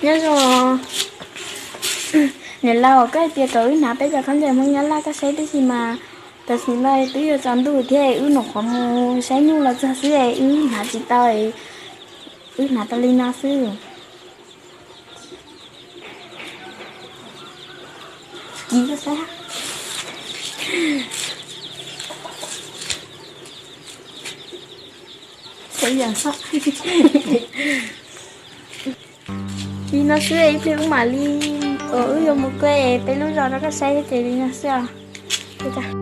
Nyob zoo niam laus, koj hais tias kom wb hnav peb cov khaub ncaws Hmoob Nyab Laj koj saib, tab sis mas tam sim no twb yuav tsaus ntuj thiab, wb nyuam qhuav mus saib nyuj los txog xwb, wb hnav tsis tau, wb hnav tau li no xwb. Li no xwb, ib pliag wb mam li, wb yuav mus kuaj peb lub zos rau koj saib, ces li no xwb os.